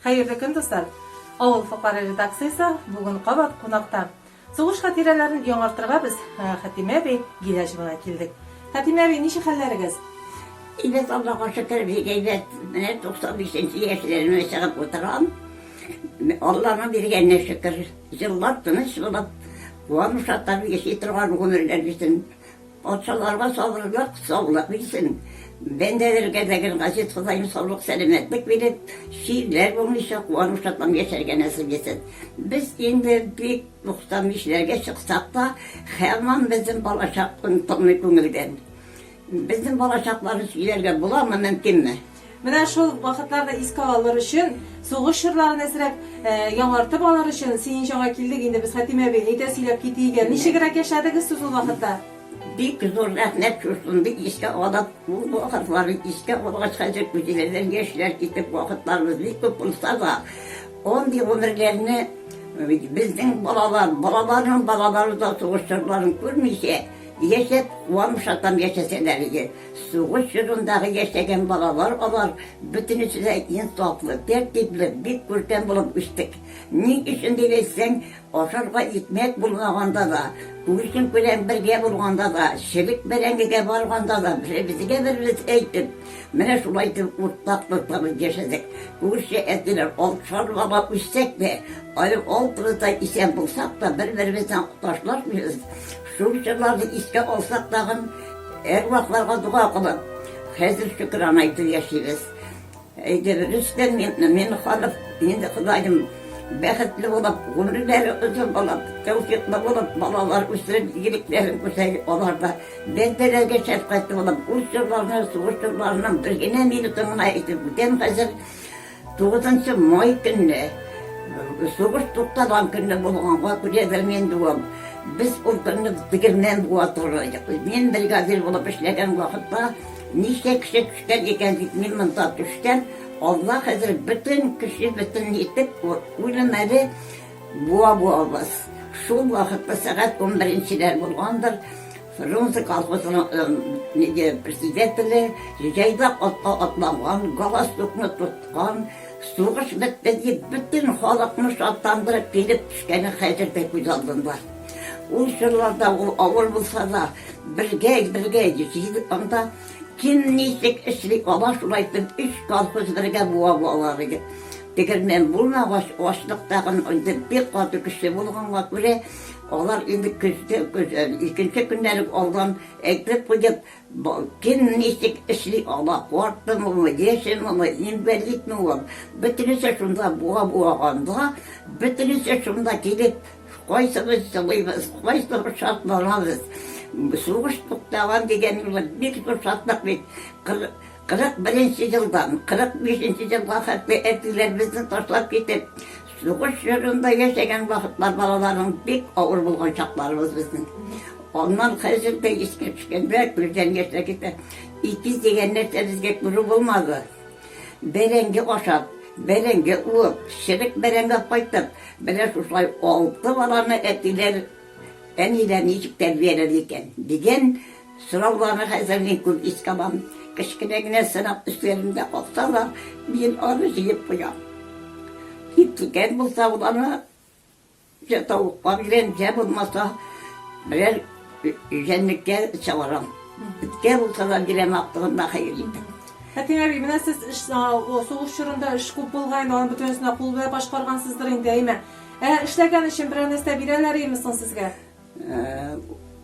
Хәерле көн, дуслар! Авыл фоклары редакциясе бүген кабат кунакта. Сугыш хатирәләрен яңартырга без Хәтимә әби Гиләҗевага килдек. Хәтимә әби, ничек хәлләрегез? Әйбәт, Аллага шөкер, бик әйбәт. Менә 95 нче яшьләремә чыгып утырам. Алланың биргәненә шөкер. Еллар тыныч булып, куану-шатланып яши торган гомерләр бирсен. Патшаларга сабырлык, саулык бирсен. Бәндәләргә дә гел газиз Ходаем саулык-сәламәтлек биреп, чирләр булмыйча, куану-шатланып яшәргә насыйп итсен. Без инде бик 95ләргә чыксак та, һаман безнең балачак онытылмый күңелдән. Безнең балачакларны сөйләргә буламы, мөмкинме? Менә шул вакытларны искә алыр өчен, сугыш чорларын әзрәк яңартып алыр өчен синең җанга килдек инде без, Хәтимә әби, әйдә сөйләп китик әле. Ничегрәк яшәдегез сез ул вакытта? Бик зур рәхмәт шушындый искә алып, ул вакытларны искә алгач, хәзер күзләрдән яшьләр китеп, вакытларыбыз бик күп булса да, андый гомерләрне безнең балалар, балаларның балалары да сугыш чорларын күрмичә, яшәп, куанып-шатланып яшәсәләр иде. Сугыш чорындагы яшәгән балалар алар бөтенесе дә инсафлы, тәртипле, бик күркәм булып үстек. Ни өчен дип әйтсәң, ашарга икмәк булмаганда да, күршең белән бергә булганда да, черек бәрәңгегә барганда да беребезгә беребез әйтеп, менә шулай итеп уртак тотабыз яшәдек. Күрше әтиләр алтышар бала үссәк тә, әле алтыбыз да исән булсак та, бер-беребездән ташлашмыйбыз. Шул чорларны искә алсак тагын, Әрвахларга дога кылып, хәзер шөкрана итеп яшибез. Әйдә, Рөстәм Миннеханов, инде Ходаем, бәхетле булып, гомерләре озын булып, тәүфыйклы булып, балалар үстереп, игелекләрен күрсә, алар да бәндәләргә шәфкатьле булып, үз чорларына, сугыш чорларының бер генә минутын гына әйтеп үтәм хәзер. Тугызынчы май көнне, сугыш тукталган көнне булганга күрәдер инде ул, без ул көнне тегермән буа торыр идек. Мин бригадир булып эшләгән вакытта ничә кеше төшкән икән дип мин монда төшсәм, Алла хәзер бөтен кеше бөтен итеп үлем әле буа буабыз. Шул вакытта сәгать унберенчеләр булгандыр, Фрунзе колхозының председателе җайдак атка атланган, галстукны тоткан, сугыш бетте дип бөтен халыкны шатландырып килеп төшкәне хәзер дә күз алдында. Ул чорларда ул авыр булса да, бергә, бергә җыелып анда кем ничек эшли ала, шулай итеп өч колхоз бергә буа буалар иде. Тегермән булмагач, ачлык тагын инде бик каты көчле булганга күрә, Алар инде көзге, көз, икенче көннән үк алдан әйтеп куеп, кем ничек эшли ала, картымы ул, яшеме ул, инвалидмы ул, бөтенесе шунда буа буаганда, бөтенесе шунда килеп, кайсыбыз җылыйбыз, кайсыбыз шатланабыз. Сугыш туктаган дигән ул бик зур шатлык бит. 41 нче елдан 45 нче елга хәтле әтиләр безне ташлап китеп, сугыш чорында яшәгән вакытлар балаларның бик авыр булган чакларыбыз безнең. Аннан хәзер дә искә төшкәндә күздән яшьләр китә. Ипи дигән нәрсә безгә күрү булмады. Бәрәңге ашап, бәрәңге уып, черек бәрәңге кайтып, менә шушылай алты баланы әтиләр, әниләр ничек тәрбияләде икән, дигән Сорауларны хәзер мин күп искә алам. Кечкенә генә сынап өсләремдә калса да, мин аны җыеп куям. Киткән булса, ул аны я тавыкка бирәм, я булмаса, берәр җәнлеккә чыгарам. Эткә булса да бирәм, актыгында хәер итеп. Хәтимә әби, менә сез эш, сугыш чорында эш күп булган инде, аның бөтенесен дә кул белән башкаргансыздыр инде, әйме? Ә эшләгән өчен берәр нәрсә бирәләр име соң сезгә?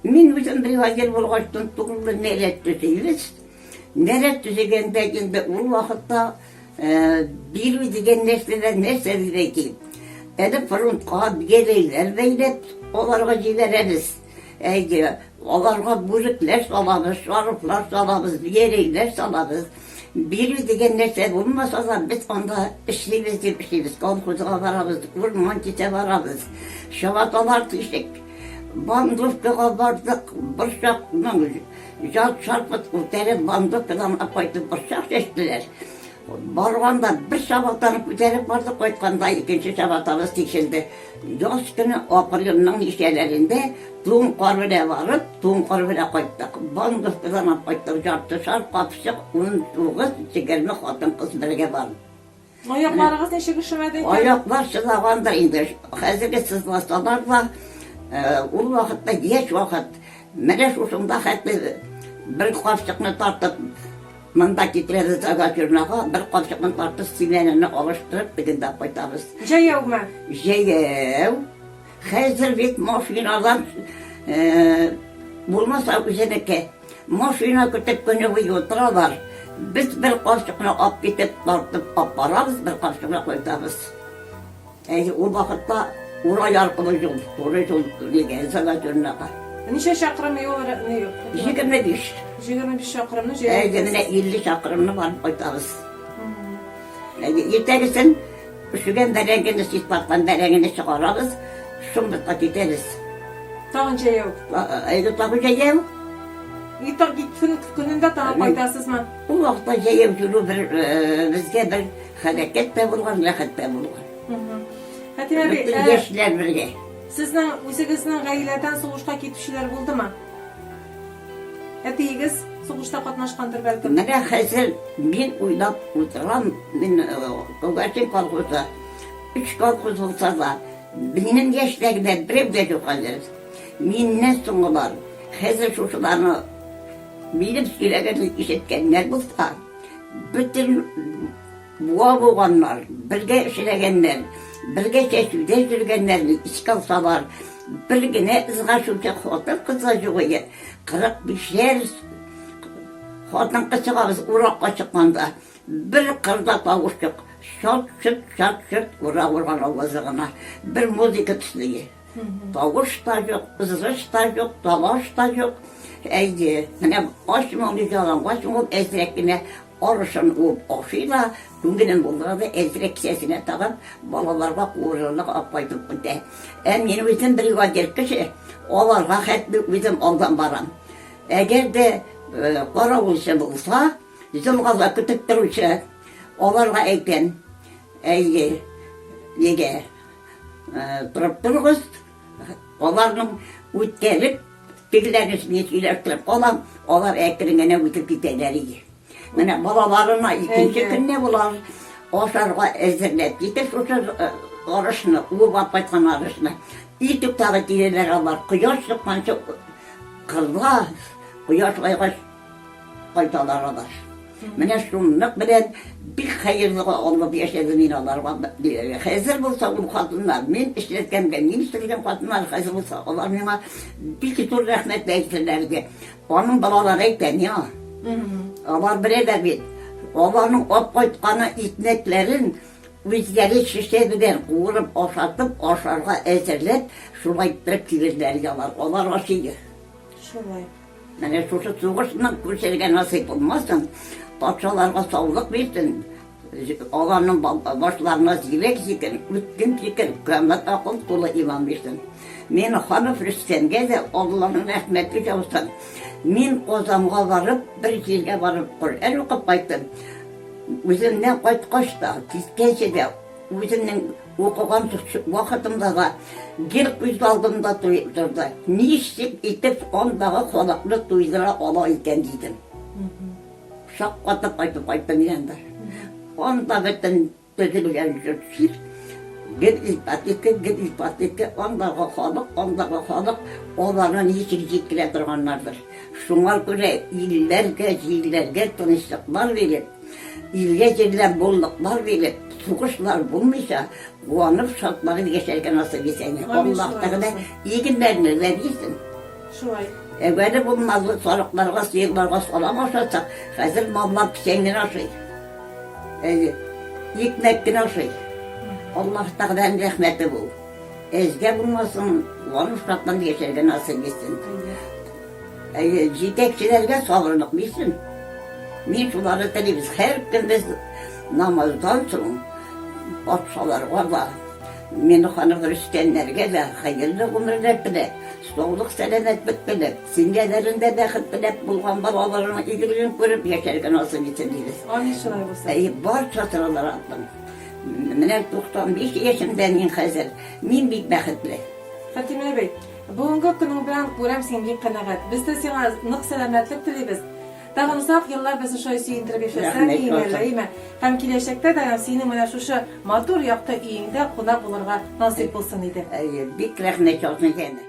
Мин үзем бригадир булгач, тугызлы нәрәт төзибез. Нәрәт төзегәндә инде ул вакытта бирү дигән нәрсәдә нәрсә дип әйтим. Әле фронтка бияләйләр бәйләп, аларга җибәрәбез. Әйе, аларга бүрекләр салабыз, шарфлар салабыз, бияләйләр салабыз. Бирү дигән нәрсә булмаса да, без анда эшлибез дип эшлибез. Колхозга барабыз, урман кисә барабыз. Чабаталар тишек. Бандовкага бардык, борчакның җат шарпыт күтәреп, бандовкадан алып кайтып борчак чәчтеләр. Барганда бер чабатаны күтәреп бардык, кайтканда икенче чабатабыз тишелде. Яз көне апрельның ничәләрендә туң кар белән барып, туң кар белән кайттык. Бандовкадан алып кайттык, яртышар капчык, 19-20 хатын-кыз бергә барып. Аякларыгыз ничек өшемәде икән? Аяклар чыдагандыр инде. Хәзерге сызласалар да, ул вакытта яшь вакыт. Менә шушында хәтле бер капчыкны тартып, монда китерәбез Агатюрнага, бер капчыкны тартып, симәнене алыштырып, тегендә кайтабыз. Җәяүме? Җәяү. Хәзер бит машиналар булмаса үзенеке. Машина көтеп көне буе утыралар. Без бер капчыкны алып китеп, тартып алып барабыз, бер капчыкны кайтабыз. Әйе, ул вакытта Урай аркылы юл, туры юл дигән Золотюрнага. Ничә чакрым юл? 25. 25 чакрымны җәяү. Әйе, менә 50 чакрымны барып кайтабыз. Әйе, иртәгесен Өшегән бәрәңгене, чистарткан бәрәңгене чыгарабыз, шомбыкка китәбез. Тагын җәяү. Әйдә, тагын җәяү. И так көн көнендә тагын кайтасызмы? Ул вакытта җәяү йөрү бер безгә бер хәрәкәт тә булган, рәхәт тә булган. Хәтимә әби, Бөтен яшьләр бергә. Сезнең үзегезнең гаиләдән сугышка китүчеләр булдымы? Әтиегез сугышта катнашкандыр бәлкем? Менә хәзер мин уйлап утырам, мин Күгәрчен колхозы, өч колхоз булса да, минем яшьтәгеләр берәү дә юк хәзер. Миннән соңгылар, хәзер шушыларны минем сөйләгәнне ишеткәннәр булса, бөтен Буа булганнар, бергә эшләгәннәр, бергә чәчүдә йөргәннәрне искә алсалар, бер генә ызгашучы хатын-кыз да юк иде. 45-әр хатын-кыз чыгабыз уракка чыкканда. Бер кырда тавыш юк. Чат-чот, чат-чот урак урган авазы гына. Бер музыка төсле. Тавыш та юк, ызгыш та юк, талаш та юк. Әйе, менә ач моңлы ялангач ул әзрәк кенә Арышын уып ашый да, күңелен булдыра да, әзрәк кесәсенә тагып, балаларга куырырлык алып кайтып китә. Ә мин үзем бригадир кеше, аларга хәтле үзем алдан барам. Әгәр дә каравылчы булса, җомгада көтеп торучы, аларга әйтәм, әйе, нигә торып торыгыз, аларның үткәреп, Тегеләрне мин сөйләштереп калам, алар әкрен генә үтеп китәләр иде. Менә балаларына икенче көнне болар ашарга әзерләп китеп шушы арышны, уып алып кайткан арышны. Иртүк тагы киләләр алар, кояш чыкканчы кырда, кояш байгач кайталар алар. Менә шунлык белән бик хәерле алып яшәдем мин аларга. Хәзер булса ул хатыннар, мин эшләткәнгә, мин үстергән хатыннар хәзер булса, алар миңа бик зур рәхмәт әйтерләр иде. Аның балалары әйтә миңа. Алар беләләр бит. Аларның алып кайтканы икмәкләрен үзләре шешә белән куырып ашатып, ашарга әзерләп, шулай иттереп килерләр иде алар. Алар ашый. Шулай. Менә шушы сугышның күчәргә насыйп булмасын, патшаларга саулык бирсен, аларның башларына зирәк фикер, үткен фикер, камил акыл тулы иман бирсен. Мин Ханов Рөстәмгә дә Алланың рәхмәте яусын. Мин Казанга барып, бер җиргә барып Коръән укып кайттым. Үземнән кайткач та, киткәнче дә Үземнең укыган вакытымда да гел күз алдымда торды. Ничек итеп андагы халыкны туйдыра ала икән дидем. Шаккатып кайтып кайттым мин анда. Анда бөтен төзелгән йорт гел ипотека, гел ипотека, андагы халык, андагы халык аларны ничек җиткерә торганнардыр. Шуңа күрә илләргә, җирләргә тынычлыклар биреп, Илгә җирләр буллыклар биреп, сугышлар булмыйча, куанып, шатланып яшәргә насыйп итсен. Аллаһ Тәгалә игеннәрне дә бирсен. Шулай. Әүвәле булмазлы сарыкларга, сыерларга салам ашатсак, хәзер маллар печән генә ашый. Әйе, икмәк кенә ашый. Аллаһ Тәгаләнең рәхмәте бу. Әзгә булмасын, куанып, шатланып яшәргә насыйп итсен. Әйе, җитәкчеләргә сабырлык бирсен. Мин шуларны телибез. Һәр көн без намаздан соң патшаларга да, Миннеханов Рөстәмнәргә дә хәерле гомерләр теләп, саулык, сәламәтлек теләп, семьяләрендә бәхет теләп, булган балаларының игелеген күреп яшәргә насыйп итсен дибез. Амин, шулай булсын. Әйе, барча торалар Раббым. Менә 95 яшемдә мин хәзер. Мин бик бәхетле. Фатимә әби, Бүгенге көнең белән күрәм, син бик канәгать. Без дә сиңа нык сәламәтлек телибез. Тагын озак еллар безне шулай сөендереп яшәсәң, Рәхмәт, иң әле, Алсу. әйме? Һәм киләчәктә дә синең менә шушы матур якты өеңдә кунак булырга насыйп булсын иде. Әйе, бик рәхмәт яусын янә.